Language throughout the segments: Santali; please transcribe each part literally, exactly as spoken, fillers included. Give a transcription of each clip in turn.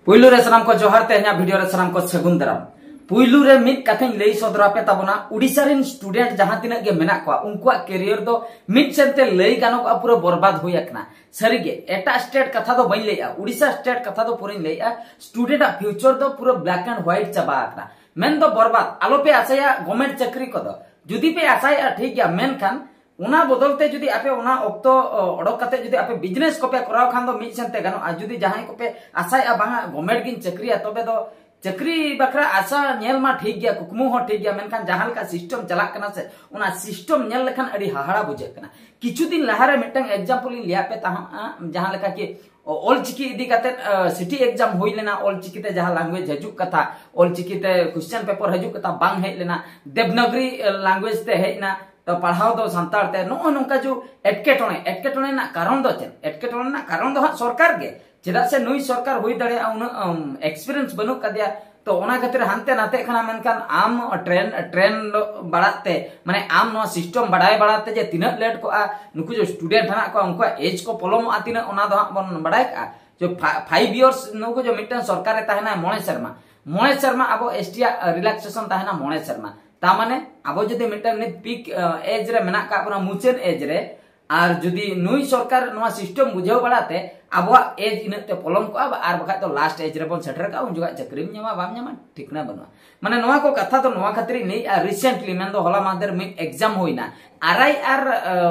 ᱯᱩᱭᱞᱩ ᱨᱮ ᱥᱟᱱᱟᱢ ᱠᱚ ᱡᱚᱦᱟᱨ, ᱛᱮᱦᱮᱧᱟᱜ ᱵᱷᱤᱰᱤᱭᱳ ᱨᱮ ᱥᱟᱱᱟᱢ ᱠᱚ ᱥᱟᱹᱜᱩᱱ ᱫᱟᱨᱟᱢ᱾ ᱯᱩᱭᱞᱩ ᱨᱮ ᱢᱤᱫ ᱠᱟᱛᱷᱟᱧ ᱞᱟᱹᱭ ᱥᱚᱫᱚᱨ ᱟᱯᱮ ᱛᱟᱵᱚᱱᱟ, ᱩᱰᱤᱥᱟ ᱨᱮᱱ ᱥᱴᱩᱰᱮᱱᱴ ᱡᱟᱦᱟᱸ ᱛᱤᱱᱟᱹᱜ ᱜᱮ ᱢᱮᱱᱟᱜ ᱠᱚᱣᱟ, ᱩᱱᱠᱩᱣᱟᱜ ᱠᱮᱨᱤᱭᱟᱨ ᱫᱚ ᱢᱤᱫ ᱥᱮᱱ ᱛᱮ ᱞᱟᱹᱭ ᱜᱟᱱᱚᱜᱼᱟ ᱯᱩᱨᱟᱹ ᱵᱚᱨᱵᱟᱫ ᱦᱩᱭ ᱟᱠᱟᱱᱟ᱾ ᱥᱟᱹᱨᱤᱜᱮ ᱮᱴᱟᱜ ᱥᱴᱮᱴ ᱠᱟᱛᱷᱟ ᱫᱚ ᱵᱟᱹᱧ ᱞᱟᱹᱭᱮᱜᱼᱟ, ᱩᱰᱤᱥᱟ ᱥᱴᱮᱴ ᱠᱟᱛᱷᱟ ᱫᱚ ᱯᱩᱨᱟᱹᱧ ᱞᱟᱹᱭᱮᱜᱼᱟ᱾ ᱥᱴᱩᱰᱮᱱᱴ ᱟᱜ ᱯᱷᱤᱭᱩᱪᱟᱨ ᱫᱚ ᱯᱩᱨᱟᱹ ᱵᱞᱮᱠ ᱮᱱᱰ ᱦᱳᱣᱟᱭᱤᱴ ᱪᱟᱵᱟ ᱟᱠᱟᱱᱟ᱾ ᱢᱮᱱᱫᱚ ᱵᱚᱨᱵᱟᱫ᱾ ᱟᱞᱚᱯᱮ ᱟᱥᱟᱭᱟ ᱜᱚᱨᱢᱮᱱᱴ ᱪᱟᱹᱠᱨᱤ ᱠᱚᱫᱚ, ᱡᱩᱫᱤ ᱯᱮ ᱟᱥᱟᱭᱮᱜᱼᱟ ᱴᱷᱤᱠ ᱜᱮᱭᱟ, ᱢᱮᱱᱠᱷᱟᱱ ᱚᱱᱟ ᱵᱚᱫᱚᱞ ᱛᱮ ᱡᱩᱫᱤ ᱟᱯᱮ ᱚᱱᱟ ᱚᱠᱛᱚ ᱚ, ᱚᱰᱚᱠ ᱠᱟᱛᱮ ᱡᱩᱫᱤ ᱟᱯᱮ ᱵᱤᱡᱽᱱᱮᱥ ᱠᱚᱯᱮ ᱠᱚᱨᱟᱣ ᱠᱷᱟᱱ ᱫᱚ ᱢᱤᱫ ᱥᱮᱱ ᱛᱮ ᱜᱟᱱᱚᱜᱼᱟ᱾ ᱡᱩᱫᱤ ᱡᱟᱦᱟᱸᱭ ᱠᱚᱯᱮ ᱟᱥᱟᱭᱮᱜᱼᱟ ᱵᱟᱝᱟ ᱜᱚᱨᱢᱮᱱᱴ ᱜᱤᱧ ᱪᱟᱹᱠᱨᱤᱭᱟ, ᱛᱚᱵᱮ ᱫᱚ ᱪᱟᱹᱠᱨᱤ ᱵᱟᱠᱷᱨᱟ ᱟᱥᱟ ᱧᱮᱞ ᱢᱟ ᱴᱷᱤᱠ ᱜᱮᱭᱟ, ᱠᱩᱠᱢᱩ ᱦᱚᱸ ᱴᱷᱤᱠ ᱜᱮᱭᱟ, ᱢᱮᱱᱠᱷᱟᱱ ᱡᱟᱦᱟᱸ ᱞᱮᱠᱟ ᱥᱤᱥᱴᱮᱢ ᱪᱟᱞᱟᱜ ᱠᱟᱱᱟ ᱥᱮ, ᱚᱱᱟ ᱥᱤᱥᱴᱮᱢ ᱧᱮᱞ ᱞᱮᱠᱷᱟᱱ ᱟᱹᱰᱤ ᱦᱟᱦᱟᱲᱟ ᱵᱩᱡᱷᱟᱹᱜ ᱠᱟᱱᱟ᱾ ᱠᱤᱪᱷᱩ ᱫᱤᱱ ᱞᱟᱦᱟᱨᱮ ᱢᱤᱫᱴᱟᱝ ᱮᱠᱡᱟᱢᱯᱚᱞ ᱤᱧ ᱞᱟᱹᱭᱟᱫ ᱯᱮ ᱛᱟᱦᱮᱸᱫᱼᱟ, ᱡᱟᱦᱟᱸ ᱞᱮᱠᱟ ᱠᱤ ᱚ-, ᱚᱞᱪᱤᱠᱤ ᱤᱫᱤ ᱠᱟᱛᱮ ᱥᱤᱴᱤ ᱮᱠᱡᱟᱢ ᱦᱩᱭ ᱞᱮᱱᱟ, ᱚᱞᱪᱤᱠᱤ ᱛᱮ ᱡᱟᱦᱟᱸ ᱞᱮᱝᱜᱩᱭᱮᱡᱽ ᱦᱤᱡᱩᱜ ᱠᱟᱛᱷᱟ, ᱚᱞᱪᱤᱠᱤ ᱛᱮ ᱠᱚᱥᱪᱮᱱ ᱯᱮᱯᱟᱨ ᱦᱤᱡᱩᱜ ᱠᱟᱛᱷᱟ ᱵᱟᱝ ᱦᱮᱡ ᱞᱮᱱᱟ, ᱫᱮᱵᱽᱱᱟᱜᱽᱨᱤ ᱞᱮᱝᱜᱩᱭᱮᱡᱽ ᱛᱮ ᱦᱮᱡ ᱮᱱᱟ, ᱛᱚ ᱯᱟᱲᱦᱟᱣ ᱫᱚ ᱥᱟᱱᱛᱟᱲ ᱛᱮ᱾ ᱱᱚᱜᱼᱚᱭ ᱱᱚᱝᱠᱟ ᱡᱮ ᱮᱴᱠᱮᱴᱚᱬᱮ, ᱮᱴᱠᱮᱴᱚᱬᱮ ᱨᱮᱱᱟᱜ ᱠᱟᱨᱚᱱ ᱫᱚ ᱪᱮᱫ? ᱮᱴᱠᱮᱴᱚᱬᱮ ᱨᱮᱱᱟᱜ ᱠᱟᱨᱚᱱ ᱫᱚ ᱦᱟᱸᱜ ᱥᱚᱨᱠᱟᱨ ᱜᱮ᱾ ᱪᱮᱫᱟᱜ ᱥᱮ ᱱᱩᱭ ᱥᱚᱨᱠᱟᱨ ᱦᱩᱭ ᱫᱟᱲᱮᱭᱟᱜᱼᱟ ᱩᱱᱟᱹᱜ ᱮᱠᱥᱯᱤᱨᱤᱭᱮᱱᱥ ᱵᱟᱹᱱᱩᱜ ᱠᱟᱫᱮᱭᱟ, ᱛᱚ ᱚᱱᱟ ᱠᱷᱟᱹᱛᱤᱨ ᱦᱟᱱᱛᱮ ᱱᱟᱛᱮᱜ ᱠᱟᱱᱟ᱾ ᱢᱮᱱᱠᱷᱟᱱ ᱟᱢ ᱴᱨᱮᱱ ᱴᱨᱮᱱ ᱵᱟᱲᱟᱜ ᱛᱮ, ᱢᱟᱱᱮ ᱟᱢ ᱱᱚᱣᱟ ᱥᱤᱥᱴᱮᱢ ᱵᱟᱲᱟᱭ ᱵᱟᱲᱟ ᱛᱮ ᱡᱮ ᱛᱤᱱᱟᱹᱜ ᱞᱮᱴ ᱠᱚᱜᱼᱟ, ᱱᱩᱠᱩ ᱡᱮ ᱥᱴᱩᱰᱮᱱᱴ ᱦᱮᱱᱟᱜ ᱠᱚᱣᱟ, ᱩᱱᱠᱩᱣᱟᱜ ᱮᱡᱽ ᱠᱚ ᱯᱚᱞᱚᱢᱚᱜᱼᱟ ᱛᱤᱱᱟᱹᱜ, ᱚᱱᱟ ᱫᱚ ᱦᱟᱸᱜ ᱵᱚᱱ ᱵᱟᱲᱟᱭ ᱠᱟᱜᱼᱟ᱾ ᱡᱮ ᱯᱷᱟ-, ᱯᱷᱟᱭᱤᱵᱷ ᱤᱭᱟᱨᱥ ᱱᱩᱠᱩ ᱡᱮ ᱢᱤᱫᱴᱮᱱ ᱥᱚᱨᱠᱟᱨᱮ ᱛᱟᱦᱮᱱᱟ ᱢᱚᱬᱮ ᱥᱮᱨᱢᱟ, ᱢᱚᱬᱮ ᱥᱮᱨᱢᱟ ᱟᱵᱚ ᱮᱥ ᱴᱤ ᱟᱜ ᱨᱤᱞᱟᱠᱥᱮᱥᱚᱱ ᱛᱟᱦᱮᱱᱟ ᱢᱚᱬᱮ ᱥᱮᱨᱢᱟ᱾ ᱛᱟ ᱢᱟᱱᱮ ᱟᱵᱚ ᱡᱩᱫᱤ ᱢᱤᱫᱴᱮᱱ ᱱᱤᱛ ᱯᱤᱠ ᱮᱡᱽ ᱨᱮ ᱢᱮᱱᱟᱜ ᱠᱟᱜ ᱵᱚᱱᱟ, ᱢᱩᱪᱟᱹᱫ ᱮᱡᱽ ᱨᱮ, ᱟᱨ ᱡᱩᱫᱤ ᱱᱩᱭ ᱥᱚᱨᱠᱟᱨ ᱱᱚᱣᱟ ᱥᱤᱥᱴᱮᱢ ᱵᱩᱡᱷᱟᱹᱣ ᱵᱟᱲᱟᱛᱮ ᱟᱵᱚᱣᱟᱜ ᱮᱡᱽ ᱤᱱᱟᱹᱜ ᱛᱮ ᱯᱚᱞᱚᱢ ᱠᱚᱜᱼᱟ, ᱟᱨ ᱵᱟᱠᱷᱟᱡ ᱫᱚ ᱞᱟᱥᱴ ᱮᱡᱽ ᱨᱮᱵᱚᱱ ᱥᱮᱴᱮᱨ ᱠᱟᱜᱼᱟ, ᱩᱱ ᱡᱚᱠᱷᱟᱜ ᱪᱟᱹᱠᱨᱤᱢ ᱧᱟᱢᱟ ᱵᱟᱢ ᱧᱟᱢᱟ ᱴᱷᱤᱠᱱᱟ ᱵᱟᱹᱱᱩᱜᱼᱟ᱾ ᱢᱟᱱᱮ ᱱᱚᱣᱟ ᱠᱚ ᱠᱟᱛᱷᱟ ᱫᱚ ᱱᱚᱣᱟ ᱠᱷᱟᱹᱛᱤᱨ ᱤᱧ ᱞᱟᱹᱭᱮᱜᱼᱟ, ᱨᱤᱥᱮᱱᱴᱞᱤ ᱢᱮᱱᱫᱚ ᱦᱚᱞᱟ ᱢᱟᱦᱫᱮᱨ ᱢᱤᱫ ᱮᱠᱡᱟᱢ ᱦᱩᱭᱱᱟ, ᱟᱨ ᱟᱭ ᱟᱨ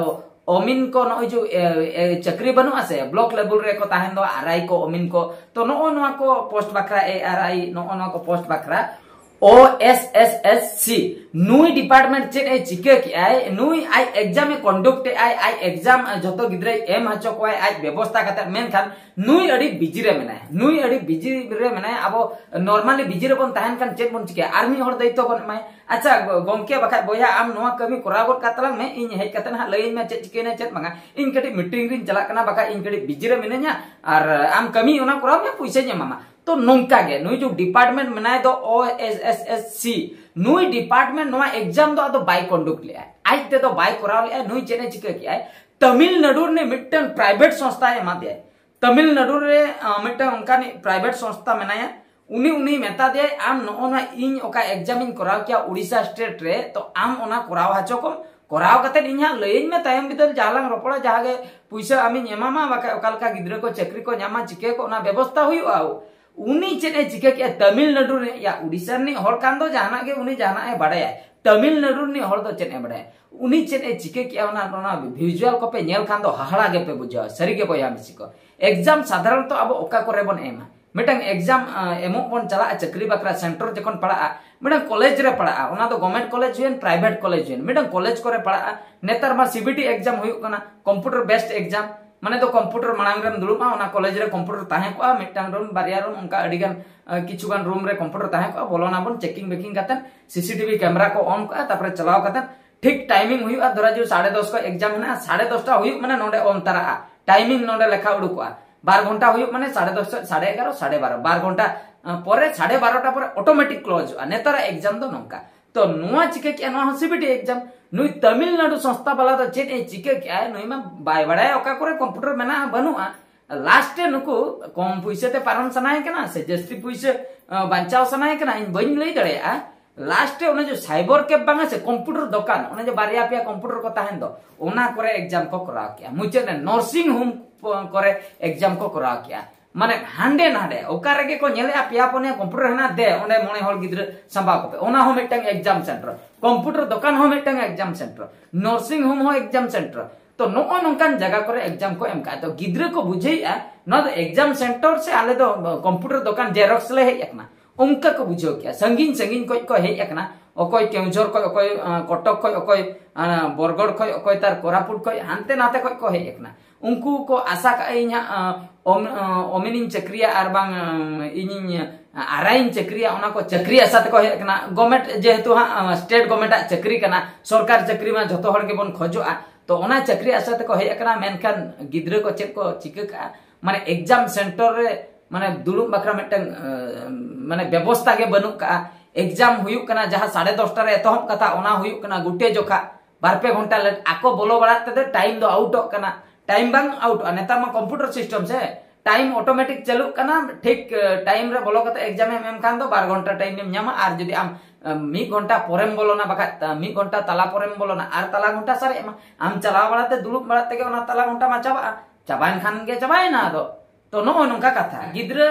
ᱚᱢᱤᱱ ᱠᱚ ᱱᱚᱜᱼᱚᱭ ᱡᱮ, ᱮ, ᱮ, ᱪᱟᱹᱠᱨᱤ ᱵᱟᱹᱱᱩᱜᱼᱟ ᱥᱮ, ᱵᱞᱚᱠ ᱞᱮᱵᱮᱞ ᱨᱮᱠᱚ ᱛᱟᱦᱮᱱ ᱫᱚ ᱟᱨ ᱟᱭ ᱠᱚ, ᱚᱢᱤᱱ ᱠᱚ, ᱛᱚ ᱱᱚᱜᱼᱚ ᱱᱚᱣᱟ ᱠᱚ ᱯᱳᱥᱴ ᱵᱟᱠᱷᱨᱟ, ᱮ ᱟᱨ ᱟᱭ, ᱱᱚᱜᱼᱚ ᱱᱚᱣᱟ ᱠᱚ ᱯᱳᱥᱴ ᱵᱟᱠᱷᱨᱟ O S S S C, ᱱᱩᱭ ᱰᱤᱯᱟᱨᱴᱢᱮᱱᱴ ᱪᱮᱫ ᱮ ᱪᱤᱠᱟᱹ ᱠᱮᱜᱼᱟᱭ, ᱱᱩᱭ ᱟᱡ ᱮᱠᱡᱟᱢ ᱮ ᱠᱚᱱᱰᱟᱠᱴ ᱮᱜᱼᱟᱭ, ᱟᱡ ᱮᱠᱡᱟᱢ ᱡᱷᱚᱛᱚ ᱜᱤᱫᱽᱨᱟᱹᱭ ᱮᱢ ᱦᱚᱪᱚ ᱠᱚᱣᱟᱭ ᱟᱡ ᱵᱮᱵᱚᱥᱛᱟ ᱠᱟᱛᱮ, ᱢᱮᱱᱠᱷᱟᱱ ᱱᱩᱭ ᱟᱹᱰᱤ ᱵᱤᱡᱤ ᱨᱮ ᱢᱮᱱᱟᱭᱟ, ᱱᱩᱭ ᱟᱹᱰᱤ ᱵᱤᱡᱤ ᱨᱮ ᱢᱮᱱᱟᱭᱟ᱾ ᱟᱵᱚ ᱱᱚᱨᱢᱟᱞᱤ ᱵᱤᱡᱤ ᱨᱮᱵᱚᱱ ᱛᱟᱦᱮᱱ ᱠᱷᱟᱱ ᱪᱮᱫ ᱵᱚᱱ ᱪᱤᱠᱟᱹᱭᱟ? ᱟᱨ ᱢᱤᱫ ᱦᱚᱲ ᱫᱟᱭᱤᱛᱛᱚ ᱵᱚᱱ ᱮᱢᱟᱭᱟ, "ᱟᱪᱪᱷᱟ ᱜᱚ-, ᱜᱚᱢᱠᱮ, ᱵᱟᱠᱷᱟᱡ ᱵᱚᱭᱦᱟ ᱟᱢ ᱱᱚᱣᱟ ᱠᱟᱹᱢᱤ ᱠᱚᱨᱟᱣ ᱜᱚᱫ ᱠᱟᱜ ᱛᱟᱞᱟᱝ ᱢᱮ, ᱤᱧ ᱦᱮᱡ ᱠᱟᱛᱮ ᱱᱟᱦᱟᱜ ᱞᱟᱹᱭᱟᱹᱧ ᱢᱮ ᱪᱮᱫ ᱪᱤᱠᱟᱹᱭᱮᱱᱟ ᱪᱮᱫ ᱵᱟᱝᱟ, ᱤᱧ ᱠᱟᱹᱴᱤᱡ ᱢᱤᱴᱤᱝ ᱨᱤᱧ ᱪᱟᱞᱟᱜ ᱠᱟᱱᱟ, ᱵᱟᱠᱷᱟᱡ ᱤᱧ ᱠᱟᱹᱴᱤᱡ ᱵᱤᱡᱤ ᱨᱮ ᱢᱤᱱᱟᱹᱧᱟ, ᱟᱨ ᱟᱢ ᱠᱟᱹᱢᱤ ᱚᱱᱟ ᱠᱚᱨᱟᱣ ᱢᱮ, ᱯᱩᱭᱥᱟᱹᱧ ᱮᱢᱟᱢᱟ᱾" ᱛᱚ ᱱᱚᱝᱠᱟ ᱜᱮ ᱱᱩᱭ ᱡᱮ ᱰᱤᱯᱟᱨᱴᱢᱮᱱᱴ ᱢᱮᱱᱟᱭ ᱫᱚ O S S S C, ᱱᱩᱭ ᱰᱤᱯᱟᱨᱴᱢᱮᱱᱴ ᱱᱚᱣᱟ ᱮᱠᱡᱟᱢ ᱫᱚ ᱟᱫᱚ ᱵᱟᱭ ᱠᱚᱱᱰᱟᱠᱴ ᱞᱮᱜᱼᱟ, ᱟᱡ ᱛᱮᱫᱚ ᱵᱟᱭ ᱠᱚᱨᱟᱣ ᱞᱮᱜᱼᱟ᱾ ᱱᱩᱭ ᱪᱮᱫ ᱮ ᱪᱤᱠᱟᱹ ᱠᱮᱜᱼᱟᱭ, ᱛᱟᱢᱤᱞᱱᱟᱰᱩ ᱨᱤᱱᱤᱡ ᱢᱤᱫᱴᱟᱝ ᱯᱨᱟᱭᱵᱷᱮᱴ ᱥᱚᱝᱥᱛᱷᱟᱭ ᱮᱢᱟ ᱫᱮᱭᱟᱭ᱾ ᱛᱟᱢᱤᱞᱱᱟᱰᱩ ᱨᱮ ᱟᱸ, ᱢᱤᱫᱴᱟᱝ ᱚᱱᱠᱟᱱᱤᱡ ᱯᱨᱟᱭᱵᱷᱮᱴ ᱥᱚᱝᱥᱛᱷᱟ ᱢᱮᱱᱟᱭᱟ᱾ ᱩᱱᱤ ᱩᱱᱤ ᱢᱮᱛᱟ ᱫᱮᱭᱟᱭ, "ᱟᱢ ᱱᱚᱜᱼᱚ ᱱᱚᱣᱟ ᱤᱧ ᱚᱠᱟ ᱮᱠᱡᱟᱢ ᱤᱧ ᱠᱚᱨᱟᱣ ᱠᱮᱭᱟ ᱩᱲᱤᱥᱥᱟ ᱥᱴᱮᱴ ᱨᱮ, ᱛᱚ ᱟᱢ ᱚᱱᱟ ᱠᱚᱨᱟᱣ ᱦᱚᱪᱚ ᱠᱚᱢ, ᱠᱚᱨᱟᱣ ᱠᱟᱛᱮ ᱤᱧ ᱦᱟᱸᱜ ᱞᱟᱹᱭᱟᱹᱧ ᱢᱮ ᱛᱟᱭᱚᱢ ᱵᱤᱫᱟᱹᱞ, ᱡᱟᱦᱟᱸ ᱞᱟᱝ ᱨᱚᱯᱚᱲᱟ, ᱡᱟᱦᱟᱸ ᱜᱮ ᱯᱩᱭᱥᱟᱹ ᱟᱢᱤᱧ ᱮᱢᱟᱢᱟ, ᱵᱟᱠᱷᱟᱡ ᱚᱠᱟ ᱞᱮᱠᱟ ᱜᱤᱫᱽᱨᱟᱹ ᱠᱚ ᱪᱟᱹᱠᱨᱤ ᱠᱚ ᱧᱟᱢᱟ, ᱪᱤᱠᱟᱹ ᱠᱚ, ᱚᱱᱟ ᱵᱮᱵᱚᱥᱛᱷᱟ ᱦᱩᱭᱩᱜᱼᱟ᱾" ᱩᱱᱤ ᱪᱮᱫ ᱮ ᱪᱤᱠᱟᱹ ᱠᱮᱜᱼᱟ, ᱛᱟᱢᱤᱞᱱᱟᱰᱩ ᱨᱤᱱᱤᱡ, ᱭᱟ ᱩᱲᱤᱥᱥᱟ ᱨᱤᱱᱤᱡ ᱦᱚᱲ ᱠᱟᱱ ᱫᱚ ᱡᱟᱦᱟᱱᱟᱜ ᱜᱮ ᱩᱱᱤ ᱡᱟᱦᱟᱱᱟᱜ ᱮ ᱵᱟᱲᱟᱭᱟ, ᱛᱟᱢᱤᱞᱱᱟᱰᱩ ᱨᱤᱱᱤᱡ ᱦᱚᱲ ᱫᱚ ᱪᱮᱫ ᱮ ᱵᱟᱲᱟᱭᱟ? ᱩᱱᱤ ᱪᱮᱫ ᱮ ᱪᱤᱠᱟᱹ ᱠᱮᱜᱼᱟ, ᱚᱱᱟ, ᱚᱱᱟ ᱵᱷᱤᱡᱩᱣᱟᱞ ᱠᱚᱯᱮ ᱧᱮᱞ ᱠᱷᱟᱱ ᱫᱚ ᱦᱟᱦᱟᱲᱟ ᱜᱮᱯᱮ ᱵᱩᱡᱷᱟᱹᱣᱟ, ᱥᱟᱹᱨᱤ ᱜᱮ ᱵᱚᱭᱦᱟ ᱢᱤᱥᱤ ᱠᱚ᱾ ᱮᱠᱡᱟᱢ ᱥᱟᱫᱷᱟᱨᱚᱱᱛᱚ ᱟᱵᱚ ᱚᱠᱟ ᱠᱚᱨᱮ ᱵᱚᱱ ᱮᱢᱟ? ᱢᱤᱫᱴᱟᱝ ᱮᱠᱡᱟᱢ ᱮᱢᱚᱜ ᱵᱚᱱ ᱪᱟᱞᱟᱜᱼᱟ, ᱪᱟᱹᱠᱨᱤ ᱵᱟᱠᱷᱨᱟ ᱥᱮᱱᱴᱟᱨ ᱡᱚᱠᱷᱚᱱ ᱯᱟᱲᱟᱜᱼᱟ, ᱢᱤᱫᱴᱟᱝ ᱠᱚᱞᱮᱡᱽ ᱨᱮ ᱯᱟᱲᱟᱜᱼᱟ, ᱚᱱᱟ ᱫᱚ ᱜᱚᱵᱷᱢᱮᱱᱴ ᱠᱚᱞᱮᱡᱽ ᱦᱩᱭᱮᱱ, ᱯᱨᱟᱭᱵᱷᱮᱴ ᱠᱚᱞᱮᱡᱽ ᱦᱩᱭᱮᱱ, ᱢᱤᱫᱴᱟᱝ ᱠᱚᱞᱮᱡᱽ ᱠᱚᱨᱮ ᱯᱟᱲᱟᱜᱼᱟ᱾ ᱱᱮᱛᱟᱨ ᱢᱟ ᱥᱤᱵᱤᱴᱤ ᱮᱠᱡᱟᱢ ᱦᱩᱭᱩᱜ ᱠᱟᱱᱟ, ᱠᱚᱢᱯᱤᱭᱩᱴᱟᱨ ᱵᱮᱥᱰ ᱮᱠᱡᱟᱢ, ᱢᱟᱱᱮ ᱫᱚ ᱠᱚᱢᱯᱤᱭᱩᱴᱟᱨ ᱢᱟᱲᱟᱝ ᱨᱮᱢ ᱫᱩᱲᱩᱵᱼᱟ, ᱚᱱᱟ ᱠᱚᱞᱮᱡᱽ ᱨᱮ ᱠᱚᱢᱯᱤᱭᱩᱴᱟᱨ ᱛᱟᱦᱮᱸ ᱠᱚᱜᱼᱟ, ᱢᱤᱫᱴᱟᱝ ᱨᱩᱢ, ᱵᱟᱨᱭᱟ ᱨᱩᱢ, ᱚᱱᱠᱟ ᱟᱹᱰᱤ ᱜᱟᱱ, ᱟᱸ, ᱠᱤᱪᱷᱩ ᱜᱟᱱ ᱨᱩᱢ ᱨᱮ ᱠᱚᱢᱯᱤᱭᱩᱴᱟᱨ ᱛᱟᱦᱮᱸ ᱠᱚᱜᱼᱟ, ᱵᱚᱞᱚᱱᱟᱵᱚᱱ ᱪᱮᱠᱤᱝ ᱵᱮᱠᱤᱝ ᱠᱟᱛᱮ, ᱥᱤᱥᱤᱴᱤᱵᱷᱤ ᱠᱮᱢᱮᱨᱟ ᱠᱚ ᱚᱱ ᱠᱚᱜᱼᱟ, ᱛᱟᱨᱯᱚᱨᱮ ᱪᱟᱞᱟᱣ ᱠᱟᱛᱮ ᱴᱷᱤᱠ ᱴᱟᱭᱢᱤᱝ ᱦᱩᱭᱩᱜᱼᱟ, ᱫᱷᱚᱨᱟ ᱡᱩ ᱥᱟᱲᱮ ᱫᱚᱥ ᱠᱷᱚᱱ ᱮᱠᱡᱟᱢ ᱢᱮᱱᱟᱜᱼᱟ, ᱥᱟᱲᱮ ᱫᱚᱥᱴᱟ ᱦᱩᱭᱩᱜ ᱢᱟᱱᱮ ᱱᱚᱰᱮ ᱚᱱ ᱛᱟᱨᱟᱜᱼᱟ, ᱴᱟᱭᱢᱤᱝ ᱱᱚᱰᱮ ᱞᱮᱠᱷᱟ ᱩᱰᱩᱠᱚᱜᱼᱟ, ᱵᱟᱨ ᱜᱷᱚᱱᱴᱟ ᱦᱩᱭᱩᱜ ᱢᱟᱱᱮ ᱥᱟᱲᱮ ᱫᱚᱥ ᱠᱷᱚᱱ ᱥᱟᱲᱮ ᱮᱜᱟᱨᱚ, ᱥᱟᱲᱮ ᱵᱟᱨᱚ, ᱵᱟᱨ ᱜᱷᱚᱱᱴᱟ, ᱟᱸ, ᱯᱚᱨᱮ, ᱥᱟᱲᱮ ᱵᱟᱨᱚᱴᱟ ᱯᱚᱨᱮ ᱚᱴᱳᱢᱮᱴᱤᱠ ᱠᱞᱳᱡᱚᱜᱼᱟ᱾ ᱱᱮᱛᱟᱨᱟᱜ ᱮᱠᱡᱟᱢ ᱫᱚ ᱱᱚᱝᱠᱟ᱾ ᱛᱚ ᱱᱚᱣᱟ ᱪᱤᱠᱟᱹ ᱠᱮᱜᱼᱟ? ᱱᱚᱣᱟ ᱦᱚᱸ ᱥᱤᱵᱤᱴᱤ ᱮᱠᱡᱟᱢ᱾ ᱱᱩᱭ ᱛᱟᱢᱤᱞᱱᱟᱰᱩ ᱥᱚᱝᱥᱛᱷᱟ ᱵᱟᱞᱟ ᱫᱚ ᱪᱮᱫ ᱮ ᱪᱤᱠᱟᱹ ᱠᱮᱜᱼᱟ? ᱱᱩᱭ ᱢᱟ ᱵᱟᱭ ᱵᱟᱲᱟᱭᱟ ᱚᱠᱟ ᱠᱚᱨᱮ ᱠᱚᱢᱯᱤᱭᱩᱴᱟᱨ ᱢᱮᱱᱟᱜᱼᱟ ᱵᱟᱹᱱᱩᱜᱼᱟ᱾ ᱞᱟᱥᱴ ᱨᱮ ᱱᱩᱠᱩ ᱠᱚᱢ ᱯᱩᱭᱥᱟᱹ ᱛᱮ ᱯᱟᱨᱚᱢ ᱥᱟᱱᱟᱭᱮ ᱠᱟᱱᱟ ᱥᱮ ᱡᱟᱹᱥᱛᱤ ᱯᱩᱭᱥᱟᱹ, ᱟᱸ, ᱵᱟᱧᱪᱟᱣ ᱥᱟᱱᱟᱭᱮ ᱠᱟᱱᱟ, ᱤᱧ ᱵᱟᱹᱧ ᱞᱟᱹᱭ ᱫᱟᱲᱮᱭᱟᱜᱼᱟ᱾ ᱞᱟᱥᱴ ᱨᱮ ᱚᱱᱮ ᱡᱮ ᱥᱟᱭᱵᱚᱨ ᱠᱮᱯ ᱵᱟᱝᱟ ᱥᱮ, ᱠᱚᱢᱯᱤᱭᱩᱴᱟᱨ ᱫᱚᱠᱟᱱ, ᱚᱱᱮ ᱡᱮ ᱵᱟᱨᱭᱟ ᱯᱮᱭᱟ ᱠᱚᱢᱯᱤᱭᱩᱴᱟᱨ ᱠᱚ ᱛᱟᱦᱮᱱ ᱫᱚ, ᱚᱱᱟ ᱠᱚᱨᱮ ᱮᱠᱡᱟᱢ ᱠᱚ ᱠᱚᱨᱟᱣ ᱠᱮᱜᱼᱟ᱾ ᱢᱩᱪᱟᱹᱫ ᱨᱮ ᱱᱟᱨᱥᱤᱝ ᱦᱳᱢ ᱠᱚᱨᱮ ᱮᱠᱡᱟᱢ ᱠᱚ ᱠᱚᱨᱟᱣ ᱠᱮᱜᱼᱟ᱾ ᱢᱟᱱᱮ ᱦᱟᱸᱰᱮ ᱱᱟᱰᱮ ᱚᱠᱟ ᱨᱮᱜᱮ ᱠᱚ ᱧᱮᱞᱮᱜᱼᱟ, ᱯᱮᱭᱟ ᱯᱩᱱᱭᱟ ᱠᱚᱢᱯᱤᱭᱩᱴᱟᱨ ᱦᱮᱱᱟᱜ, ᱫᱮ ᱚᱸᱰᱮ ᱢᱚᱬᱮ ᱦᱚᱲ ᱜᱤᱫᱽᱨᱟᱹ ᱥᱟᱢᱵᱟᱣ ᱠᱚᱯᱮ, ᱚᱱᱟ ᱦᱚᱸ ᱢᱤᱫᱴᱟᱝ ᱮᱠᱡᱟᱢ ᱥᱮᱱᱴᱟᱨ᱾ ᱠᱚᱢᱯᱤᱭᱩᱴᱟᱨ ᱫᱚᱠᱟᱱ ᱦᱚᱸ ᱢᱤᱫᱴᱟᱝ ᱮᱠᱡᱟᱢ ᱥᱮᱱᱴᱟᱨ, ᱱᱟᱨᱥᱤᱝ ᱦᱳᱢ ᱦᱚᱸ ᱮᱠᱡᱟᱢ ᱥᱮᱱᱴᱟᱨ᱾ ᱛᱚ ᱱᱚᱜᱼᱚ ᱱᱚᱝᱠᱟᱱ ᱡᱟᱭᱜᱟ ᱠᱚᱨᱮ ᱮᱠᱡᱟᱢ ᱠᱚ ᱮᱢ ᱠᱟᱜᱼᱟ᱾ ᱛᱚ ᱜᱤᱫᱽᱨᱟᱹ ᱠᱚ ᱵᱩᱡᱷᱟᱹᱣᱮᱜᱼᱟ ᱱᱚᱣᱟ ᱫᱚ ᱮᱠᱡᱟᱢ ᱥᱮᱱᱴᱟᱨ ᱥᱮ ᱟᱞᱮ ᱫᱚ ᱠᱚᱢᱯᱤᱭᱩᱴᱟᱨ ᱫᱚᱠᱟᱱ ᱡᱮᱨᱚᱠᱥ ᱞᱮ ᱦᱮᱡ ᱟᱠᱟᱱᱟ, ᱚᱱᱠᱟ ᱠᱚ ᱵᱩᱡᱷᱟᱹᱣ ᱠᱮᱜᱼᱟ᱾ ᱥᱟᱺᱜᱤᱧ ᱥᱟᱺᱜᱤᱧ ᱠᱷᱚᱡ ᱠᱚ ᱦᱮᱡ ᱟᱠᱟᱱᱟ, ᱚᱠᱚᱭ ᱠᱮᱣᱡᱷᱚᱨ ᱠᱷᱚᱡ, ᱚᱠᱚᱭ ᱟᱸ, ᱠᱚᱴᱚᱠ ᱠᱷᱚᱡ, ᱚᱠᱚᱭ ᱟᱸ, ᱵᱚᱨᱜᱚᱲ ᱠᱷᱚᱡ, ᱚᱠᱚᱭ ᱛᱟᱨ ᱠᱳᱨᱟᱯᱩᱴ ᱠᱷᱚᱡ, ᱦᱟᱱᱛᱮ ᱱᱟᱛᱮ ᱠᱷᱚᱡ ᱠᱚ ᱦᱮᱡ ᱟᱠᱟᱱᱟ᱾ ᱩᱱᱠᱩ ᱠᱚ ᱟᱥᱟ ᱠᱟᱜᱼᱟ ᱤᱧ ᱦᱟᱸᱜ, ᱟᱸ, ᱚᱢ-, ᱟᱸ, ᱚᱢᱤᱱᱤᱧ ᱪᱟᱹᱠᱨᱤᱭᱟ ᱟᱨ ᱵᱟᱝ, ᱟᱸ, ᱤᱧᱤᱧ, ᱟᱸ, ᱟᱨᱟᱭᱤᱧ ᱪᱟᱹᱠᱨᱤᱭᱟ, ᱚᱱᱟ ᱠᱚ ᱪᱟᱹᱠᱨᱤ ᱟᱥᱟ ᱛᱮᱠᱚ ᱦᱮᱡ ᱟᱠᱟᱱᱟ᱾ ᱜᱚᱵᱷᱢᱮᱱᱴ ᱡᱮᱦᱮᱛᱩ ᱦᱟᱸᱜ, ᱟᱸ, ᱥᱴᱮᱴ ᱜᱚᱵᱷᱢᱮᱱᱴ ᱟᱜ ᱪᱟᱹᱠᱨᱤ ᱠᱟᱱᱟ, ᱥᱚᱨᱠᱟᱨ ᱪᱟᱹᱠᱨᱤ ᱢᱟ ᱡᱷᱚᱛᱚ ᱦᱚᱲ ᱜᱮᱵᱚᱱ ᱠᱷᱚᱡᱚᱜᱼᱟ᱾ ᱛᱚ ᱚᱱᱟ ᱪᱟᱹᱠᱨᱤ ᱟᱥᱟ ᱛᱮᱠᱚ ᱦᱮᱡ ᱟᱠᱟᱱᱟ, ᱢᱮᱱᱠᱷᱟᱱ ᱜᱤᱫᱽᱨᱟᱹ ᱠᱚ ᱪᱮᱫ ᱠᱚ ᱪᱤᱠᱟᱹ ᱠᱟᱜᱼᱟ? ᱢᱟᱱᱮ ᱮᱠᱡᱟᱢ ᱥᱮᱱᱴᱟᱨ ᱨᱮ ᱢᱟᱱᱮ ᱫᱩᱲᱩᱵ ᱵᱟᱠᱷᱨᱟ ᱢᱤᱫᱴᱟᱝ, ᱟᱸ, ᱢᱟᱱᱮ ᱵᱮᱵᱚᱥᱛᱷᱟ ᱜᱮ ᱵᱟᱹᱱᱩᱜ ᱠᱟᱜᱼᱟ᱾ ᱮᱠᱡᱟᱢ ᱦᱩᱭᱩᱜ ᱠᱟᱱᱟ ᱡᱟᱦᱟᱸ ᱥᱟᱲᱮ ᱫᱚᱥᱴᱟ ᱨᱮ ᱮᱛᱚᱦᱚᱵ ᱠᱟᱛᱷᱟ, ᱚᱱᱟ ᱦᱩᱭᱩᱜ ᱠᱟᱱᱟ ᱜᱩᱴᱮ ᱡᱚᱠᱷᱟ, ᱵᱟᱨ ᱯᱮ ᱜᱷᱚᱱᱴᱟ ᱞᱮᱴ᱾ ᱟᱠᱚ ᱵᱚᱞᱚ ᱵᱟᱲᱟᱜ ᱛᱮᱫᱚ ᱴᱟᱭᱤᱢ ᱫᱚ ᱟᱣᱩᱴᱚᱜ ᱠᱟᱱᱟ᱾ ᱴᱟᱭᱤᱢ ᱵᱟᱝ ᱟᱣᱩᱴᱚᱜᱼᱟ᱾ ᱱᱮᱛᱟᱨ ᱢᱟ ᱠᱚᱢᱯᱤᱭᱩᱴᱟᱨ ᱥᱤᱥᱴᱮᱢ ᱥᱮ, ᱴᱟᱭᱤᱢ ᱚᱴᱳᱢᱮᱴᱤᱠ ᱪᱟᱹᱞᱩᱜ ᱠᱟᱱᱟ᱾ ᱴᱷᱤᱠ ᱴᱟᱭᱤᱢ ᱨᱮ ᱵᱚᱞᱚ ᱠᱟᱛᱮ ᱮᱠᱡᱟᱢ ᱮᱢ ᱮᱢ ᱠᱷᱟᱱ ᱫᱚ ᱵᱟᱨ ᱜᱷᱚᱱᱴᱟ ᱴᱟᱭᱤᱢ ᱮᱢ ᱧᱟᱢᱟ᱾ ᱟᱨ ᱡᱩᱫᱤ ᱟᱢ ᱢᱤᱫ ᱜᱷᱚᱱᱴᱟ ᱯᱚᱨᱮᱢ ᱵᱚᱞᱚᱱᱟ, ᱵᱟᱠᱷᱟᱡ ᱢᱤᱫ ᱜᱷᱚᱱᱴᱟ ᱛᱟᱞᱟ ᱯᱚᱨᱮᱢ ᱵᱚᱞᱚᱱᱟ, ᱟᱨ ᱛᱟᱞᱟ ᱜᱷᱚᱱᱴᱟ ᱥᱟᱨᱮᱡ ᱮᱢᱟ, ᱟᱢ ᱪᱟᱞᱟᱣ ᱵᱟᱲᱟᱛᱮ ᱫᱩᱲᱩᱵ ᱵᱟᱲᱟ ᱛᱮᱜᱮ ᱚᱱᱟ ᱛᱟᱞᱟ ᱜᱷᱚᱱᱴᱟ ᱢᱟ ᱪᱟᱵᱟᱜᱼᱟ᱾ ᱪᱟᱵᱟᱭᱮᱱ ᱠᱷᱟᱱ ᱜᱮ ᱪᱟᱵᱟᱭᱮᱱᱟ᱾ ᱟᱫᱚ ᱛᱚ ᱱᱚᱜᱼᱚ ᱱᱚᱝᱠᱟ ᱠᱟᱛᱷᱟ, ᱜᱤᱫᱽᱨᱟᱹ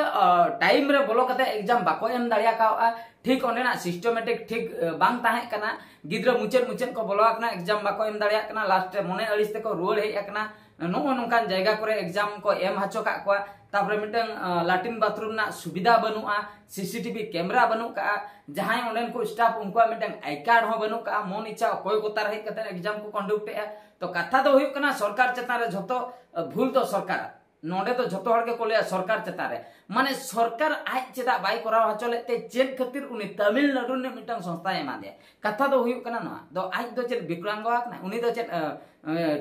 ᱴᱟᱭᱤᱢ ᱨᱮ ᱵᱚᱞᱚ ᱠᱟᱛᱮ ᱮᱠᱡᱟᱢ ᱵᱟᱠᱚ ᱮᱢ ᱫᱟᱲᱮ ᱠᱟᱣᱜᱼᱟ᱾ ᱴᱷᱤᱠ ᱚᱸᱰᱮᱱᱟᱜ ᱥᱤᱥᱴᱮᱢᱮᱴᱤᱠ ᱴᱷᱤᱠ ᱵᱟᱝ ᱛᱟᱦᱮᱸ ᱠᱟᱱᱟ᱾ ᱜᱤᱫᱽᱨᱟᱹ ᱢᱩᱪᱟᱹᱫ ᱢᱩᱪᱟᱹᱫ ᱠᱚ ᱵᱚᱞᱚ ᱟᱠᱟᱱᱟ, ᱮᱠᱡᱟᱢ ᱵᱟᱠᱚ ᱮᱢ ᱫᱟᱲᱮᱭᱟᱜ ᱠᱟᱱᱟ, ᱞᱟᱥᱴ ᱨᱮ ᱢᱚᱱᱮ ᱟᱹᱲᱤᱥ ᱛᱮᱠᱚ ᱨᱩᱣᱟᱹᱲ ᱦᱮᱡ ᱟᱠᱟᱱᱟ᱾ ᱱᱚᱜᱼᱚ ᱱᱚᱝᱠᱟᱱ ᱡᱟᱭᱜᱟ ᱠᱚᱨᱮ ᱮᱠᱡᱟᱢ ᱠᱚ ᱮᱢ ᱦᱚᱪᱚ ᱠᱟᱜ ᱠᱚᱣᱟ᱾ ᱛᱟᱯᱚᱨᱮ ᱢᱤᱫᱴᱟᱝ ᱞᱟᱴᱨᱤᱱ ᱵᱟᱛᱷᱨᱩᱢ ᱨᱮᱱᱟᱜ ᱥᱩᱵᱤᱫᱷᱟ ᱵᱟᱹᱱᱩᱜᱼᱟ, ᱥᱤᱥᱤᱴᱤᱵᱷᱤ ᱠᱮᱢᱮᱨᱟ ᱵᱟᱹᱱᱩᱜ ᱠᱟᱜᱼᱟ, ᱡᱟᱦᱟᱸᱭ ᱚᱸᱰᱮᱱ ᱠᱚ ᱥᱴᱟᱯ ᱩᱱᱠᱩᱣᱟᱜ ᱢᱤᱫᱴᱟᱝ ᱟᱭ ᱠᱟᱨᱰ ᱦᱚᱸ ᱵᱟᱹᱱᱩᱜ ᱠᱟᱜᱼᱟ᱾ ᱢᱚᱱ ᱤᱪᱪᱷᱟ ᱚᱠᱚᱭ ᱠᱚ ᱛᱟᱨ ᱦᱮᱡ ᱠᱟᱛᱮ ᱮᱠᱡᱟᱢ ᱠᱚ ᱠᱚᱱᱰᱟᱠᱴ ᱮᱜᱼᱟ᱾ ᱛᱚ ᱠᱟᱛᱷᱟ ᱫᱚ ᱦᱩᱭᱩᱜ ᱠᱟᱱᱟ ᱥᱚᱨᱠᱟᱨ ᱪᱮᱛᱟᱱ ᱨᱮ ᱡᱷᱚᱛᱚ ᱵᱷᱩᱞ ᱫᱚ ᱥᱚᱨᱠᱟᱨᱟᱜ᱾ ᱱᱚᱰᱮ ᱫᱚ ᱡᱷᱚᱛᱚ ᱦᱚᱲ ᱜᱮᱠᱚ ᱞᱟᱹᱭᱟ ᱥᱚᱨᱠᱟᱨ ᱪᱮᱛᱟᱱ ᱨᱮ, ᱢᱟᱱᱮ ᱥᱚᱨᱠᱟᱨ ᱟᱡ ᱪᱮᱫᱟᱜ ᱵᱟᱭ ᱠᱚᱨᱟᱣ ᱦᱚᱪᱚ ᱞᱮᱫ ᱛᱮ, ᱪᱮᱫ ᱠᱷᱟᱹᱛᱤᱨ ᱩᱱᱤ ᱛᱟᱢᱤᱞᱱᱟᱲᱩ ᱨᱤᱱᱤᱡ ᱢᱤᱫᱴᱟᱝ ᱥᱚᱝᱥᱛᱷᱟᱭ ᱮᱢᱟ ᱫᱮᱭᱟ? ᱠᱟᱛᱷᱟ ᱫᱚ ᱦᱩᱭᱩᱜ ᱠᱟᱱᱟ ᱱᱚᱣᱟ ᱫᱚ, ᱟᱡ ᱫᱚ ᱪᱮᱫ ᱵᱤᱠᱞᱟᱝᱜᱚ ᱟᱠᱟᱱᱟᱭ? ᱩᱱᱤ ᱫᱚ ᱪᱮᱫ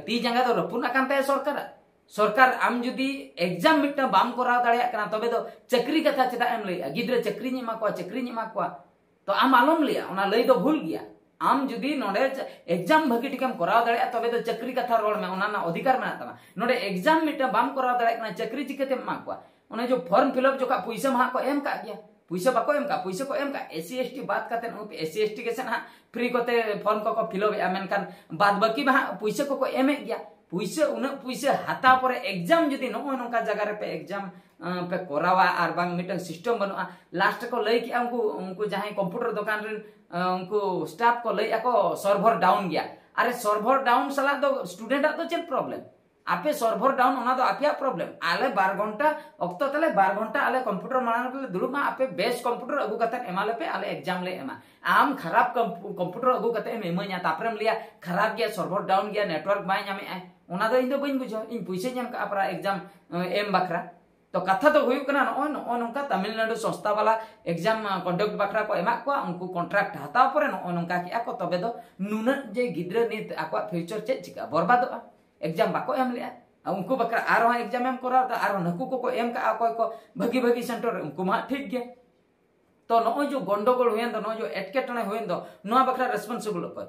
ᱛᱤ ᱡᱟᱸᱜᱟ ᱫᱚ ᱨᱟᱹᱯᱩᱫ ᱟᱠᱟᱱ ᱛᱟᱭᱟ ᱥᱚᱨᱠᱟᱨᱟᱜ? ᱥᱚᱨᱠᱟᱨ ᱟᱢ ᱡᱩᱫᱤ ᱮᱠᱡᱟᱢ ᱢᱤᱫᱴᱟᱝ ᱵᱟᱢ ᱠᱚᱨᱟᱣ ᱫᱟᱲᱮᱭᱟᱜ ᱠᱟᱱᱟ, ᱛᱚᱵᱮ ᱫᱚ ᱪᱟᱹᱠᱨᱤ ᱠᱟᱛᱷᱟ ᱪᱮᱫᱟᱜ ᱮᱢ ᱞᱟᱹᱭᱮᱜᱼᱟ? ᱜᱤᱫᱽᱨᱟᱹ ᱪᱟᱹᱠᱨᱤᱧ ᱮᱢᱟ ᱠᱚᱣᱟ, ᱪᱟᱹᱠᱨᱤᱧ ᱮᱢᱟ ᱠᱚᱣᱟ, ᱛᱚ ᱟᱢ ᱟᱞᱚᱢ ᱞᱟᱹᱭᱟ, ᱚᱱᱟ ᱞᱟᱹᱭ ᱫᱚ ᱵᱷᱩᱞ ᱜᱮᱭᱟ᱾ ᱟᱢ ᱡᱩᱫᱤ ᱱᱚᱰᱮ ᱮᱠᱡᱟᱢ ᱵᱷᱟᱹᱜᱤ ᱴᱷᱤᱠᱮᱢ ᱠᱚᱨᱟᱣ ᱫᱟᱲᱮᱭᱟᱜᱼᱟ, ᱛᱚᱵᱮ ᱫᱚ ᱪᱟᱹᱠᱨᱤ ᱠᱟᱛᱷᱟ ᱨᱚᱲ ᱢᱮ, ᱚᱱᱟ ᱨᱮᱱᱟᱜ ᱚᱫᱷᱤᱠᱟᱨ ᱢᱮᱱᱟᱜ ᱛᱟᱢᱟ᱾ ᱱᱚᱰᱮ ᱮᱠᱡᱟᱢ ᱢᱤᱫᱴᱟᱝ ᱵᱟᱢ ᱠᱚᱨᱟᱣ ᱫᱟᱲᱮᱭᱟᱜ ᱠᱟᱱᱟ, ᱪᱟᱹᱠᱨᱤ ᱪᱤᱠᱟᱹᱛᱮᱢ ᱮᱢᱟ ᱠᱚᱣᱟ? ᱚᱱᱮ ᱡᱮ ᱯᱷᱚᱨᱢ ᱯᱷᱤᱞᱟᱯ ᱡᱚᱠᱷᱚᱱ ᱯᱩᱭᱥᱟᱹ ᱢᱟ ᱦᱟᱸᱜ ᱠᱚ ᱮᱢ ᱠᱟᱜ ᱜᱮᱭᱟ, ᱯᱩᱭᱥᱟᱹ ᱵᱟᱠᱚ ᱮᱢ ᱠᱟᱜ, ᱯᱩᱭᱥᱟᱹ ᱠᱚ ᱮᱢ ᱠᱟᱜ, ᱮᱥ ᱥᱤ ᱮᱥ ᱴᱤ ᱵᱟᱫ ᱠᱟᱛᱮ ᱩᱱᱠᱩ ᱮᱥ ᱥᱤ ᱮᱥ ᱴᱤ ᱜᱮ ᱥᱮ ᱦᱟᱸᱜ ᱯᱷᱨᱤ ᱠᱚᱛᱮ ᱯᱷᱚᱨᱢ ᱠᱚᱠᱚ ᱯᱷᱤᱞᱟᱯ ᱮᱜᱼᱟ, ᱢᱮᱱᱠᱷᱟᱱ ᱵᱟᱫ ᱵᱟᱹᱠᱤ ᱢᱟ ᱦᱟᱸᱜ ᱯᱩᱭᱥᱟᱹ ᱠᱚᱠᱚ ᱮᱢᱮᱫ ᱜᱮᱭᱟ᱾ ᱯᱩᱭᱥᱟᱹ, ᱩᱱᱟᱹᱜ ᱯᱩᱭᱥᱟᱹ ᱦᱟᱛᱟᱣ ᱯᱚᱨᱮ ᱮᱠᱡᱟᱢ ᱡᱩᱫᱤ ᱱᱚᱜᱼᱚᱭ ᱱᱚᱝᱠᱟ ᱡᱟᱭᱜᱟ ᱨᱮᱯᱮ ᱮᱠᱡᱟᱢ ᱯᱮ ᱠᱚᱨᱟᱣᱟ ᱟᱨ ᱵᱟᱝ ᱢᱤᱫᱴᱟᱝ ᱥᱤᱥᱴᱮᱢ ᱵᱟᱹᱱᱩᱜᱼᱟ, ᱞᱟᱥᱴ ᱨᱮᱠᱚ ᱞᱟᱹᱭ ᱠᱮᱜᱼᱟ ᱩᱱᱠᱩ, ᱩᱱᱠᱩ ᱡᱟᱦᱟᱸᱭ ᱠᱚᱢᱯᱤᱭᱩᱴᱟᱨ ᱫᱚᱠᱟᱱ ᱨᱮᱱ ᱩᱱᱠᱩ ᱥᱴᱟᱯ ᱠᱚ ᱞᱟᱹᱭᱮᱜᱼᱟ ᱠᱚ ᱥᱟᱨᱵᱷᱟᱨ ᱰᱟᱣᱩᱱ ᱜᱮᱭᱟ᱾ ᱟᱨᱮ ᱥᱟᱨᱵᱷᱟᱨ ᱰᱟᱣᱩᱱ ᱥᱟᱞᱟᱜ ᱫᱚ ᱥᱴᱩᱰᱮᱱᱴ ᱟᱜ ᱫᱚ ᱪᱮᱫ ᱯᱨᱚᱵᱞᱮᱢ? ᱟᱯᱮ ᱥᱟᱨᱵᱷᱟᱨ ᱰᱟᱣᱩᱱ, ᱚᱱᱟ ᱫᱚ ᱟᱯᱮᱭᱟᱜ ᱯᱨᱚᱵᱞᱮᱢ᱾ ᱟᱞᱮ ᱵᱟᱨ ᱜᱷᱚᱱᱴᱟ ᱚᱠᱛᱚ ᱛᱟᱞᱮ, ᱵᱟᱨ ᱜᱷᱚᱱᱴᱟ ᱟᱞᱮ ᱠᱚᱢᱯᱤᱭᱩᱴᱟᱨ ᱢᱟᱲᱟᱝ ᱨᱮᱞᱮ ᱫᱩᱲᱩᱵ ᱢᱟ, ᱟᱯᱮ ᱵᱮᱥ ᱠᱚᱢᱯᱤᱭᱩᱴᱟᱨ ᱟᱹᱜᱩ ᱠᱟᱛᱮ ᱮᱢᱟ ᱞᱮᱯᱮ, ᱟᱞᱮ ᱮᱠᱡᱟᱢ ᱞᱮ ᱮᱢᱟ᱾ ᱟᱢ ᱠᱷᱟᱨᱟᱯ ᱠᱚᱢᱯᱤᱭᱩᱴᱟᱨ ᱟᱹᱜᱩ ᱠᱟᱛᱮ ᱮᱢ ᱤᱢᱟᱹᱧᱟ, ᱛᱟᱯᱚᱨᱮᱢ ᱞᱟᱹᱭᱟ ᱠᱷᱟᱨᱟᱯ ᱜᱮᱭᱟ, ᱥᱟᱨᱵᱷᱟᱨ ᱰᱟᱣᱩᱱ ᱜᱮᱭᱟ, ᱱᱮᱴᱣᱟᱨᱠ ᱵᱟᱭ ᱧᱟᱢᱮᱜᱼᱟ᱾ ᱚᱱᱟ ᱫᱚ ᱤᱧ ᱫᱚ ᱵᱟᱹᱧ ᱵᱩᱡᱷᱟᱹᱣᱟ, ᱤᱧ ᱯᱩᱭᱥᱟᱹᱧ ᱮᱢ ᱠᱟᱜᱼᱟ ᱯᱟᱨᱟ ᱮᱠᱡᱟᱢ ᱮᱢ ᱵᱟᱠᱷᱨᱟ᱾ ᱛᱚ ᱠᱟᱛᱷᱟ ᱫᱚ ᱦᱩᱭᱩᱜ ᱠᱟᱱᱟ ᱱᱚᱜᱼᱚᱭ, ᱱᱚᱜᱼᱚᱭ ᱱᱚᱝᱠᱟ ᱛᱟᱢᱤᱞᱱᱟᱲᱩ ᱥᱚᱝᱥᱛᱷᱟ ᱵᱟᱞᱟ ᱮᱠᱡᱟᱢ ᱠᱚᱱᱰᱟᱠᱴ ᱵᱟᱠᱷᱨᱟ ᱠᱚ ᱮᱢᱟᱜ ᱠᱚᱣᱟ, ᱩᱱᱠᱩ ᱠᱚᱱᱴᱨᱟᱠᱴ ᱦᱟᱛᱟᱣ ᱯᱚᱨᱮ ᱱᱚᱜᱼᱚᱭ ᱱᱚᱝᱠᱟ ᱠᱮᱜᱼᱟ ᱠᱚ, ᱛᱚᱵᱮ ᱫᱚ ᱱᱩᱱᱟᱹᱜ ᱡᱮ ᱜᱤᱫᱽᱨᱟᱹ ᱱᱤᱛ ᱟᱠᱚᱣᱟᱜ ᱯᱷᱤᱭᱩᱪᱟᱨ ᱪᱮᱫ ᱪᱤᱠᱟᱹᱜᱼᱟ? ᱵᱚᱨᱵᱟᱫᱚᱜᱼᱟ᱾ ᱮᱠᱡᱟᱢ ᱵᱟᱠᱚ ᱮᱢ ᱞᱮᱜᱼᱟ, ᱟᱨ ᱩᱱᱠᱩ ᱵᱟᱠᱷᱨᱟ ᱟᱨᱦᱚᱸ ᱮᱠᱡᱟᱢ ᱮᱢ ᱠᱚᱨᱟᱣ ᱫᱟ, ᱟᱨᱦᱚᱸ ᱱᱩᱠᱩ ᱠᱚᱠᱚ ᱮᱢ ᱠᱟᱜᱼᱟ ᱚᱠᱚᱭ ᱠᱚ ᱵᱷᱟᱹᱜᱤ ᱵᱷᱟᱹᱜᱤ ᱥᱮᱱᱴᱟᱨ ᱨᱮ, ᱩᱱᱠᱩ ᱢᱟ ᱦᱟᱸᱜ ᱴᱷᱤᱠ ᱜᱮ᱾ ᱛᱚ ᱱᱚᱜᱼᱚᱭ ᱡᱮ ᱜᱚᱱᱰᱚᱜᱳᱞ ᱦᱩᱭᱮᱱ ᱫᱚ, ᱱᱚᱜᱼᱚᱭ ᱡᱮ ᱮᱴᱠᱮᱴᱚᱬᱮ ᱦᱩᱭᱮᱱ ᱫᱚ, ᱱᱚᱣᱟ ᱵᱟᱠᱷᱨᱟ ᱨᱮᱥᱯᱚᱱᱥᱤᱵᱚᱞ ᱚᱠᱚᱭ?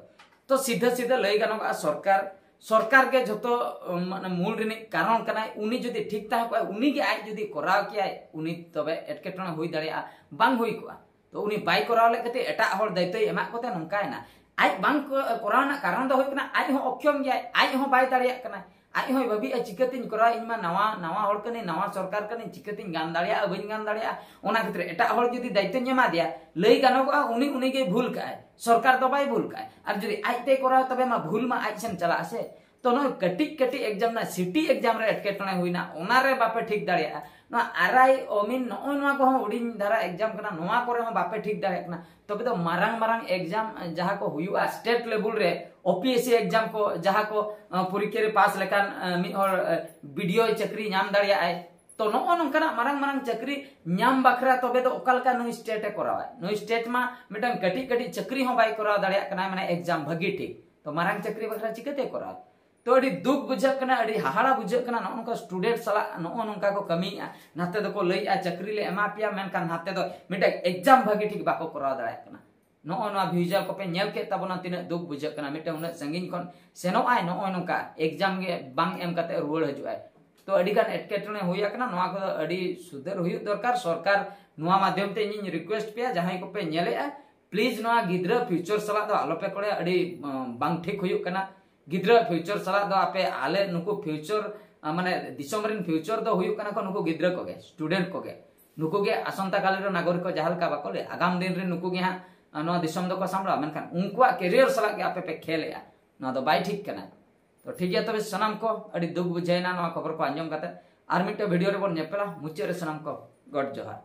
ᱛᱚ ᱥᱤᱫᱷᱟᱹ ᱥᱤᱫᱷᱟᱹ ᱞᱟᱹᱭ ᱜᱟᱱᱚᱜᱼᱟ ᱥᱚᱨᱠᱟᱨ ᱥᱚᱨᱠᱟᱨ ᱜᱮ ᱡᱷᱚᱛᱚ ᱢᱟᱱᱮ ᱢᱩᱞ ᱨᱤᱱᱤᱡ ᱠᱟᱨᱚᱱ ᱠᱟᱱᱟᱭ᱾ ᱩᱱᱤ ᱡᱩᱫᱤ ᱴᱷᱤᱠ ᱛᱟᱦᱮᱸ ᱠᱚᱜᱼᱟᱭ, ᱩᱱᱤ ᱜᱮ ᱟᱡ ᱡᱩᱫᱤ ᱠᱚᱨᱟᱣ ᱠᱮᱭᱟᱭ, ᱩᱱᱤ ᱛᱚᱵᱮ ᱮᱴᱠᱮᱴᱚᱬᱮ ᱦᱩᱭ ᱫᱟᱲᱮᱭᱟᱜᱼᱟ, ᱵᱟᱝ ᱦᱩᱭ ᱠᱚᱜᱼᱟ᱾ ᱛᱚ ᱩᱱᱤ ᱵᱟᱭ ᱠᱚᱨᱟᱣ ᱞᱮᱫ ᱠᱷᱟᱹᱛᱤᱨ ᱮᱴᱟᱜ ᱦᱚᱲ ᱫᱟᱭᱤᱛᱛᱚᱭ ᱮᱢᱟᱫ ᱠᱚᱛᱮ ᱱᱚᱝᱠᱟᱭᱮᱱᱟ᱾ ᱟᱡ ᱵᱟᱝ ᱠᱚ-, ᱠᱚᱨᱟᱣ ᱨᱮᱱᱟᱜ ᱠᱟᱨᱚᱱ ᱫᱚ ᱦᱩᱭᱩᱜ ᱠᱟᱱᱟ, ᱟᱡ ᱦᱚᱸ ᱚᱠᱷᱚᱢ ᱜᱮᱭᱟᱭ, ᱟᱡ ᱦᱚᱸ ᱵᱟᱭ ᱫᱟᱲᱮᱭᱟᱜ ᱠᱟᱱᱟ᱾ ᱟᱡ ᱦᱚᱸᱭ ᱵᱷᱟᱹᱵᱤᱭᱮᱫᱼᱟ, ᱪᱤᱠᱟᱹᱛᱤᱧ ᱠᱚᱨᱟᱣᱟ, ᱤᱧ ᱢᱟ ᱱᱟᱣᱟ, ᱱᱟᱣᱟ ᱦᱚᱲ ᱠᱟᱹᱱᱟᱹᱧ, ᱱᱟᱣᱟ ᱥᱚᱨᱠᱟᱨ ᱠᱟᱹᱱᱟᱹᱧ, ᱪᱤᱠᱟᱹᱛᱤᱧ ᱜᱟᱱ ᱫᱟᱲᱮᱭᱟᱜᱼᱟ, ᱵᱟᱹᱧ ᱜᱟᱱ ᱫᱟᱲᱮᱭᱟᱜᱼᱟ᱾ ᱚᱱᱟ ᱠᱷᱟᱹᱛᱤᱨ ᱮᱴᱟᱜ ᱦᱚᱲ ᱡᱩᱫᱤ ᱫᱟᱭᱤᱛᱛᱚᱧ ᱮᱢᱟ ᱫᱮᱭᱟ, ᱞᱟᱹᱭ ᱜᱟᱱᱚᱜᱚᱜᱼᱟ, ᱩᱱᱤ, ᱩᱱᱤ ᱜᱮᱭ ᱵᱷᱩᱞ ᱠᱟᱜᱼᱟᱭ, ᱥᱚᱨᱠᱟᱨ ᱫᱚ ᱵᱟᱭ ᱵᱷᱩᱞ ᱠᱟᱜᱼᱟᱭ᱾ ᱟᱨ ᱡᱩᱫᱤ ᱟᱡ ᱛᱮᱭ ᱠᱚᱨᱟᱣᱟ, ᱛᱚᱵᱮ ᱢᱟ ᱵᱷᱩᱞ ᱢᱟ ᱟᱡ ᱥᱮᱱ ᱪᱟᱞᱟᱜᱼᱟ ᱥᱮ᱾ ᱛᱚ ᱱᱚᱜᱼᱚᱭ ᱠᱟᱹᱴᱤᱡ ᱠᱟᱹᱴᱤᱡ ᱮᱠᱡᱟᱢ ᱨᱮᱱᱟᱜ, ᱥᱤᱴᱤ ᱮᱠᱡᱟᱢ ᱨᱮ ᱮᱴᱠᱮᱴᱚᱬᱮ ᱦᱩᱭᱱᱟ, ᱚᱱᱟ ᱨᱮ ᱵᱟᱯᱮ ᱴᱷᱤᱠ ᱫᱟᱲᱮᱭᱟᱜᱼᱟ᱾ ᱱᱚᱣᱟ ᱟᱨᱟᱭ, ᱚᱢᱤᱱ, ᱱᱚᱜᱼᱚᱭ ᱱᱚᱣᱟ ᱠᱚᱦᱚᱸ ᱦᱩᱰᱤᱧ ᱫᱷᱟᱨᱟ ᱮᱠᱡᱟᱢ ᱠᱟᱱᱟ, ᱱᱚᱣᱟ ᱠᱚᱨᱮ ᱦᱚᱸ ᱵᱟᱯᱮ ᱴᱷᱤᱠ ᱫᱟᱲᱮᱭᱟᱜ ᱠᱟᱱᱟ᱾ ᱛᱚᱵᱮ ᱫᱚ ᱢᱟᱨᱟᱝ ᱢᱟᱨᱟᱝ ᱮᱠᱡᱟᱢ ᱡᱟᱦᱟᱸ ᱠᱚ ᱦᱩᱭᱩᱜᱼᱟ ᱥᱴᱮᱴ ᱞᱮᱵᱩᱞ ᱨᱮ, ᱳ ᱯᱤ ᱮᱥ ᱥᱤ ᱮᱠᱡᱟᱢ ᱠᱚ, ᱡᱟᱦᱟᱸ ᱠᱚ, ᱟᱸ, ᱯᱚᱨᱤᱠᱠᱷᱟ ᱨᱮ ᱯᱟᱥ ᱞᱮᱠᱷᱟᱱ, ᱟᱸ, ᱢᱤᱫ ᱦᱚᱲ, ᱟᱸ, ᱵᱤ ᱰᱤ ᱳ ᱪᱟᱹᱠᱨᱤ ᱧᱟᱢ ᱫᱟᱲᱮᱭᱟᱜᱼᱟᱭ᱾ ᱛᱚ ᱱᱚᱜᱼᱚ ᱱᱚᱝᱠᱟᱱᱟᱜ ᱢᱟᱨᱟᱝ ᱢᱟᱨᱟᱝ ᱪᱟᱹᱠᱨᱤ ᱧᱟᱢ ᱵᱟᱠᱷᱨᱟ ᱛᱚᱵᱮ ᱫᱚ ᱚᱠᱟ ᱞᱮᱠᱟ ᱱᱩᱭ ᱥᱴᱮᱴ ᱮ ᱠᱚᱨᱟᱣᱟ? ᱱᱩᱭ ᱥᱴᱮᱴ ᱢᱟ ᱢᱤᱫᱴᱟᱝ ᱠᱟᱹᱴᱤᱡ ᱠᱟᱹᱴᱤᱡ ᱪᱟᱹᱠᱨᱤ ᱦᱚᱸ ᱵᱟᱭ ᱠᱚᱨᱟᱣ ᱫᱟᱲᱮᱭᱟᱜ ᱠᱟᱱᱟ, ᱢᱟᱱᱮ ᱮᱠᱡᱟᱢ ᱵᱷᱟᱹᱜᱤ ᱴᱷᱤᱠ᱾ ᱛᱚ ᱢᱟᱨᱟᱝ ᱪᱟᱹᱠᱨᱤ ᱵᱟᱠᱷᱨᱟ ᱪᱤᱠᱟᱹᱛᱮ ᱠᱚᱨᱟᱣᱟ? ᱛᱚ ᱟᱹᱰᱤ ᱫᱩᱠ ᱵᱩᱡᱷᱟᱹᱜ ᱠᱟᱱᱟ, ᱟᱹᱰᱤ ᱦᱟᱦᱟᱲᱟ ᱵᱩᱡᱷᱟᱹᱜ ᱠᱟᱱᱟ᱾ ᱱᱚᱜᱼᱚ ᱱᱚᱝᱠᱟ ᱥᱴᱩᱰᱮᱱᱴ ᱥᱟᱞᱟᱜ ᱱᱚᱜᱼᱚ ᱱᱚᱝᱠᱟ ᱠᱚ ᱠᱟᱹᱢᱤᱭᱮᱫᱼᱟ᱾ ᱱᱟᱛᱮ ᱫᱚᱠᱚ ᱞᱟᱹᱭᱮᱫᱼᱟ ᱪᱟᱹᱠᱨᱤ ᱞᱮ ᱮᱢᱟ ᱯᱮᱭᱟ, ᱢᱮᱱᱠᱷᱟᱱ ᱱᱟᱛᱮ ᱫᱚ ᱢᱤᱫᱴᱮᱡ ᱮᱠᱡᱟᱢ ᱵᱷᱟᱹᱜᱤ ᱴᱷᱤᱠ ᱵᱟᱠᱚ ᱠᱚᱨᱟᱣ ᱫᱟᱲᱮᱭᱟᱜ ᱠᱟᱱᱟ᱾ ᱱᱚᱜᱼᱚ ᱱᱚᱣᱟ ᱵᱷᱤᱭᱩᱡᱟᱨ ᱠᱚᱯᱮ ᱧᱮᱞ ᱠᱮᱫ ᱛᱟᱵᱚᱱᱟ, ᱛᱤᱱᱟᱹᱜ ᱫᱩᱠ ᱵᱩᱡᱷᱟᱹᱜ ᱠᱟᱱᱟ᱾ ᱢᱤᱫᱴᱮᱱ ᱩᱱᱟᱹᱜ ᱥᱟᱺᱜᱤᱧ ᱠᱷᱚᱱ ᱥᱮᱱᱚᱜ ᱟᱭ, ᱱᱚᱜᱼᱚᱭ ᱱᱚᱝᱠᱟ ᱮᱠᱡᱟᱢ ᱜᱮ ᱵᱟᱝ ᱮᱢ ᱠᱟᱛᱮ ᱨᱩᱣᱟᱹᱲ ᱦᱤᱡᱩᱜ ᱟᱭ᱾ ᱛᱚ ᱟᱹᱰᱤ ᱜᱟᱱ ᱮᱴᱠᱮᱴᱚᱬᱮ ᱦᱩᱭ ᱟᱠᱟᱱᱟ᱾ ᱱᱚᱣᱟ ᱠᱚᱫᱚ ᱟᱹᱰᱤ ᱥᱩᱫᱷᱟᱹᱨ ᱦᱩᱭᱩᱜ ᱫᱚᱨᱠᱟᱨ᱾ ᱥᱚᱨᱠᱟᱨ ᱱᱚᱣᱟ ᱢᱟᱫᱽᱫᱷᱚᱢ ᱛᱮ ᱤᱧᱤᱧ ᱨᱤᱠᱩᱭᱮᱥᱴ ᱯᱮᱭᱟ, ᱡᱟᱦᱟᱸᱭ ᱠᱚᱯᱮ ᱧᱮᱞᱮᱫᱼᱟ, ᱯᱞᱤᱡᱽ ᱱᱚᱣᱟ ᱜᱤᱫᱽᱨᱟᱹ ᱯᱷᱤᱭᱩᱪᱟᱨ ᱥᱟᱞᱟᱜ ᱫᱚ ᱟᱞᱚᱯᱮ ᱠᱚᱲᱟᱭᱟ᱾ ᱟᱹᱰᱤ, ᱟᱸ, ᱵᱟᱝ ᱴᱷᱤᱠ ᱦᱩᱭᱩᱜ ᱠᱟᱱᱟ᱾ ᱜᱤᱫᱽᱨᱟᱹ ᱯᱷᱤᱭᱩᱪᱟᱨ ᱥᱟᱞᱟᱜ ᱫᱚ ᱟᱯᱮ, ᱟᱞᱮ ᱱᱩᱠᱩ ᱯᱷᱤᱭᱩᱪᱟᱨ, ᱟᱸ, ᱢᱟᱱᱮ ᱫᱤᱥᱚᱢ ᱨᱮᱱ ᱯᱷᱤᱭᱩᱪᱟᱨ ᱫᱚ ᱦᱩᱭᱩᱜ ᱠᱟᱱᱟ ᱠᱚ ᱱᱩᱠᱩ ᱜᱤᱫᱽᱨᱟᱹ ᱠᱚᱜᱮ, ᱥᱴᱩᱰᱮᱱᱴ ᱠᱚᱜᱮ᱾ ᱱᱩᱠᱩ ᱜᱮ ᱟᱥᱚᱱᱛᱟ ᱠᱟᱞ ᱨᱮ ᱱᱟᱜᱚᱨᱤᱠ ᱠᱚ ᱡᱟᱦᱟᱸ ᱞᱮᱠᱟ ᱵᱟᱠᱚ ᱞᱟᱹᱭᱟ, ᱟᱜᱟᱢ ᱫᱤᱱ ᱨᱮ ᱱᱩᱠᱩ ᱜᱮ ᱦᱟᱸᱜ, ᱟᱸ, ᱱᱚᱣᱟ ᱫᱤᱥᱚᱢ ᱫᱚᱠᱚ ᱥᱟᱢᱵᱲᱟᱣᱟ, ᱢᱮᱱᱠᱷᱟᱱ ᱩᱱᱠᱩᱣᱟᱜ ᱠᱮᱨᱤᱭᱟᱨ ᱥᱟᱞᱟᱜ ᱜᱮ ᱟᱯᱮ ᱯᱮ ᱠᱷᱮᱞᱮᱜᱼᱟ᱾ ᱱᱚᱣᱟ ᱫᱚ ᱵᱟᱭ ᱴᱷᱤᱠ ᱠᱟᱱᱟ᱾ ᱛᱚ ᱴᱷᱤᱠ ᱜᱮᱭᱟ, ᱛᱚᱵᱮ ᱥᱟᱱᱟᱢ ᱠᱚ ᱟᱹᱰᱤ ᱫᱩᱠ ᱵᱩᱡᱷᱟᱹᱣᱮᱱᱟ ᱱᱚᱣᱟ ᱠᱷᱚᱵᱚᱨ ᱠᱚ ᱟᱸᱡᱚᱢ ᱠᱟᱛᱮ᱾ ᱟᱨ ᱢᱤᱫᱴᱮᱱ ᱵᱷᱤᱰᱤᱭᱳ ᱨᱮᱵᱚᱱ ᱧᱮᱯᱮᱞᱟ, ᱢᱩᱪᱟᱹᱫ ᱨᱮ ᱥᱟᱱᱟᱢ ᱠᱚ ᱜᱚᱰ ᱡᱚᱦᱟᱨ᱾